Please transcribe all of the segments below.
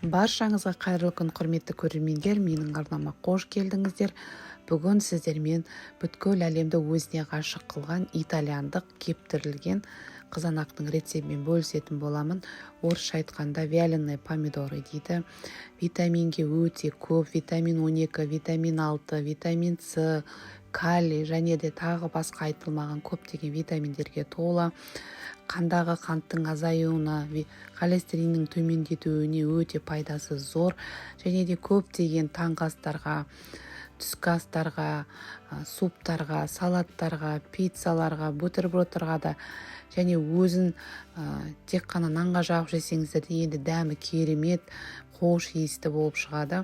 Баршаңызға қайырлы күн, құрметті көрермендер! Менің арнама қош келдіңіздер. Бүгін сіздермен бүткіл әлемді өзіне ғашық қылған итальяндық кептірілген қызанақтың рецептімен бөлісетін боламын. Орысша айтқанда, вяленые помидоры дейді. Витаминге өте көп: витамин 12, витамин 6, витамин С, калий және де тағы басқа айтылмаған көптеген витаминдерге тола. Қандағы қанттың азаюына, холестериннің төмендетуіне өте пайдасы зор. Және де көптеген таңғы астарға, түскі астарға, суптарға, салаттарға, пиццаларға, бутербродтарға да және өзін тек қана нанға жағып жесеңіздер де, енді дәмі керемет хош иісті болып шығады.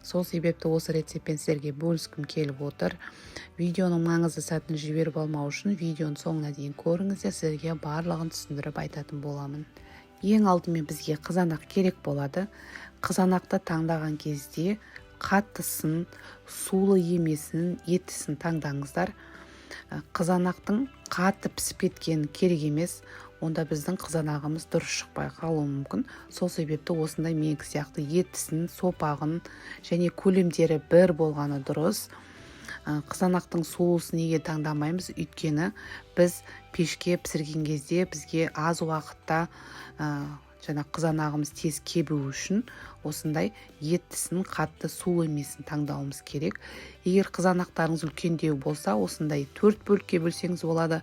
Сол себепті осы рецептпен сіздерге бөліскім келіп отыр. Видеоның маңызды сәтін жіберіп алмау үшін видеоның соңына дейін көріңіздер, сіздерге барлығын түсіндіріп айтатын боламын. Ең алдымен бізге қызанақ керек болады. Қызанақты таңдаған кезде қаттысын, сулы емесін, еттісін таңдаңыздар. Қызанақтың қатты пісіп кеткені керек емес, онда біздің қызанағымыз дұрыс шықпай қалуы мүмкін. Сол себепті осындай менікі сияқты еттісін, сопағын және көлемдері бір болғаны дұрыс. Қызанақтың сулысын неге таңдамаймыз? Өйткені біз пешке пісірген кезде бізге аз уақытта жаңа қызанағымыз тез кебу үшін осындай еттісін, қатты сулы емесін таңдауымыз керек. Егер қызанақтарыңыз үлкендеу болса, осындай төрт бөлікке бөлсеңіз болады.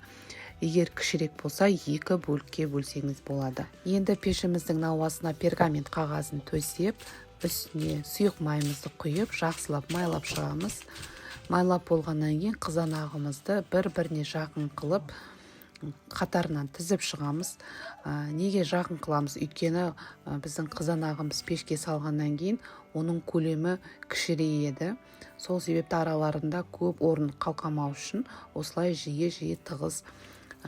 Егер кішірек болса, екі бөлікке бөлсеңіз болады. Енді пешіміздің науасына пергамент қағазын төсеп, үстіне сұйық майымызды құйып, жақсылап майлап шығамыз. Майлап болғаннан кейін қызанағымызды бір біріне жақын қылып, қатарынан тізіп шығамыз. Неге жақын қыламыз? Өйткені біздің қызанағымыз пешке салғаннан кейін оның көлемі кішірейеді. Сол себепті араларында көп орын қалмау үшін осылай жиі-жиі тығыз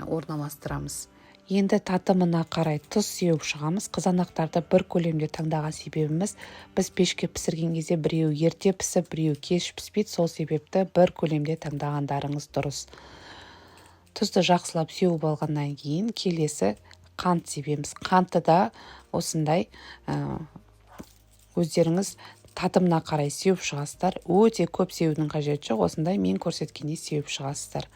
орналастырамыз. Енді татымына қарай тұз сеуіп шығамыз. Қызанақтарды бір көлемде таңдаған себебіміз, біз пешке пісірген кезде біреуі ерте пісіп, біреуі кеш піспейді. Сол себепті бір көлемде таңдағандарыңыз дұрыс. Тұзды жақсылап сеуіп алғаннан кейін келесі қант себеміз. Қантты да осындай өздеріңіз татымына қарай сеуіп шығасыздар. Өте көп сеудің қажеті жоқ, осындай мен көрсеткендей сеуіп шығасыздар.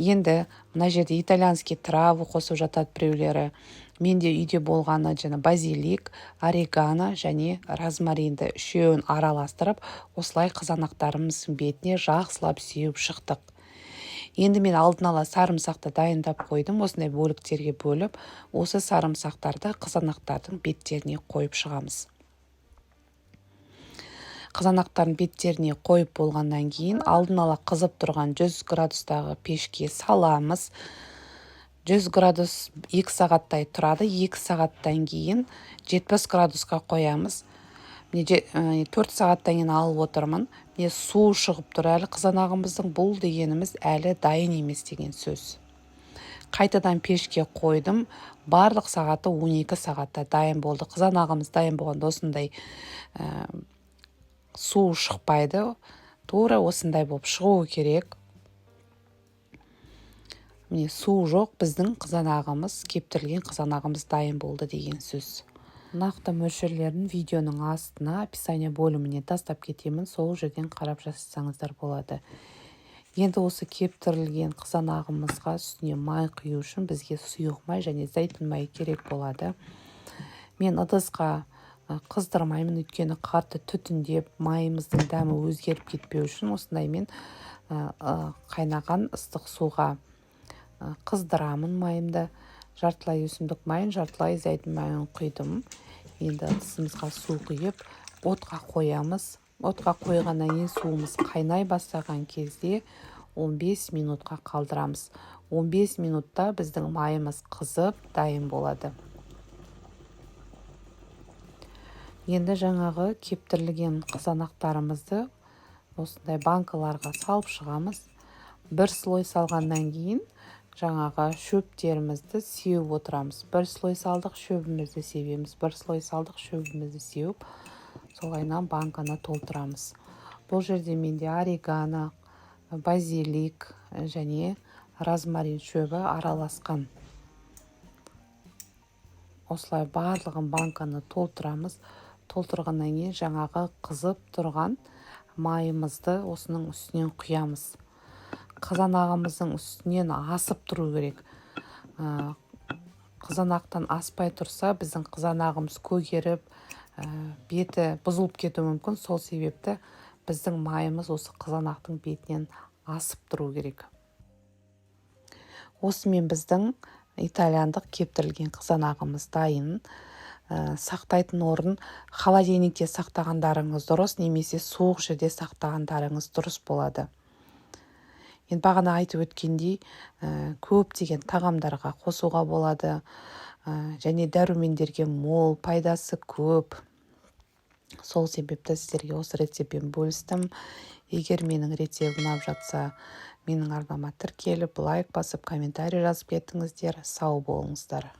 Енді мына жерде итальянский травы қосып жатады біреулері. Менде үйде болғаны жаңа базилик, орегано және розмаринді, үшеуін араластырып, осылай қызанақтарымыздың бетіне жақсылап сеуіп шықтық. Енді мен алдын ала сарымсақты дайындап қойдым, осындай бөліктерге бөліп. Осы сарымсақтарды қызанақтардың беттеріне қойып шығамыз. Қызанақтардың беттеріне қойып болғаннан кейін алдын ала қызып тұрған 100 градустағы пешке саламыз. 100 градус 2 сағаттай тұрады. 2 сағаттан кейін 70 градусқа қоямыз. Міне, 4 сағаттан кейін алып отырмын. Міне, су шығып тұр әлі қызанағымыздың. Бұл дегеніміз әлі дайын емес деген сөз. Қайтадан пешке қойдым. Барлық сағаты 12 сағатта дайын болды. Қызанағымыз дайын болғанда осындай су шықпайды, тура осындай болып шығуы керек. Міне, су жоқ. Біздің қызанағымыз, кептірілген қызанағымыз дайын болды деген сөз. Нақты мөлшерлерін видеоның астына, описание бөліміне тастап кетемін, сол жерден қарап жасасаңыздар болады. Енді осы кептірілген қызанағымызға үстіне май құю үшін бізге сұйық май және зәйтүн майы керек болады. Мен ыдысқа қыздырмаймын, өйткені қатты түтіндеп, майымыздың дәмі өзгеріп кетпеу үшін осындаймен қайнаған ыстық суға қыздырамын майымды. Жартылай өсімдік майын, жартылай зәйтүн майын құйдым. Енді ыдысымызға су құйып, отқа қоямыз. Отқа қойғаннан кейін суымыз қайнай бастаған кезде 15 минутқа қалдырамыз. 15 минутта біздің майымыз қызып, дайын болады. Енді жаңағы кептірілген қызанақтарымызды осындай банкаларға салып шығамыз. Бір слой салғаннан кейін жаңағы шөптерімізді сеуіп отырамыз. Бір слой салдық, шөбімізді себеміз. Бір слой салдық, шөбімізді сеуіп, солайынан банканы толтырамыз. Бұл жерде менде орегано, базилик және розмарин шөбі араласқан. Осылай барлығын банканы толтырамыз. Толтырғаннан кейін жаңағы қызып тұрған майымызды осының үстінен құямыз. Қызанағымыздың үстінен асып тұру керек. Қызанақтан аспай тұрса, біздің қызанағымыз көгеріп, беті бұзылып кетуі мүмкін. Сол себепті біздің майымыз осы қызанақтың бетінен асып тұру керек. Осымен біздің итальяндық кептірілген қызанағымыз дайын. Сақтайтын орын: холодильникте сақтағандарыңыз дұрыс немесе суық жерде сақтағандарыңыз дұрыс болады. Енді бағана айтып өткендей, көптеген тағамдарға қосуға болады және дәрумендерге мол, пайдасы көп. Сол себепті сіздерге осы рецептпен бөлістім. Егер менің рецептім ұнап жатса, менің арнама тіркеліп, лайк басып, комментарий жазып кетіңіздер. Сау болыңыздар.